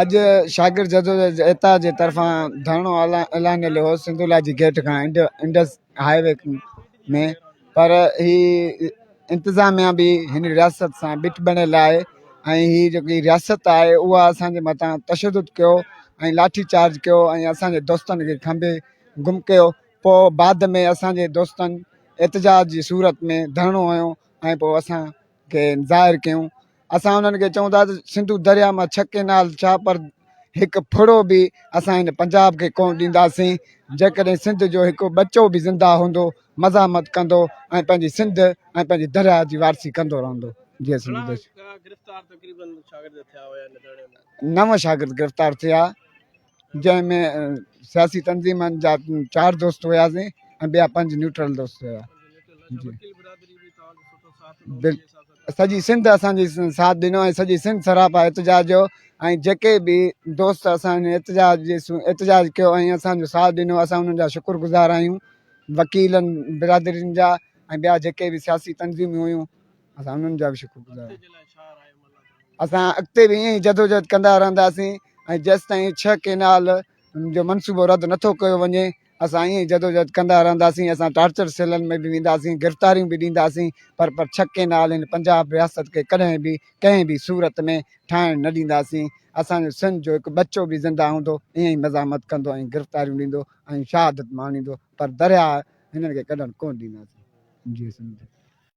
اڄ شاگرد جدوجهد اتحاد جي طرفان ڌرڻو اعلانيل هو سنڌولاجي گيٽ کان انڊس هاء وي ۾ پر هي انتظاميا به هن رياست سان ٻٽ بڻيل آهي ۽ هي جيڪي رياست آهي اها اسان جي مٿان تشدد ڪيو ۽ لاٺي چارج ڪيو ۽ اسان جي دوستن کي کنڀي گم ڪيو پوء بعد ۾ اسان جي دوستن احتجاج جي صورت ۾ ڌرڻو هنيو ۽ پوء اسان کي ظاهر ڪيون اسان انهن کي چئون ٿا ته سنڌو درياء مان ڇهه ڪينال ڇا پر هڪ ڦڙو به اسان هن پنجاب کي ڪونه ڏينداسين جيڪڏهن سنڌ جو هڪ ٻچو به زنده هوندو مزاحمت ڪندو ۽ پنهنجي سنڌ ۽ پنهنجي درياء جي وارثي ڪندو رهندو جي سنڌو ديش نو شاگرد گرفتار ٿيا جنهن ۾ سياسي تنظيمن جا چار دوست هياسين ۽ ٻيا پنج نيوٽرل دوست هيا جي سڄي سنڌ اسان جي ساٿ ڏنو ۽ سڄي سنڌ سراپا احتجاج جو ۽ جيڪي به دوست اسان هن احتجاج جي احتجاج ڪيو ۽ اسان جو ساٿ ڏنو اسان انهن جا شڪر گذار آهيون وڪيلن برادرين جا ۽ ٻيا جيڪي به سياسي تنظيمون هيون اسان انهن جا به شڪر گذار آهيون اسان اڳتي به ائين ئي جدوجهد ڪندا رهنداسين ۽ جيستائين ڇهه ڪينال جو منصوبو رد نٿو ڪيو وڃي اسان ائين ئي جدوجهد ڪندا رهنداسين اسان ٽارچر سيلن ۾ به وينداسين گرفتاريون به ڏينداسين پر پر ڇهه ڪينال هن پنجاب رياست کي ڪڏهن به ڪنهن به صورت ۾ ٺاهڻ نه ڏينداسين اسان جو سنڌ جو هڪ ٻچو به زنده هوندو ائين ئي مزاحمت ڪندو ۽ گرفتاريون ڏيندو ۽ شهادت ماڻيندو پر درياهه هنن کي ڪڍڻ ڪونه ڏينداسين جي سنڌ.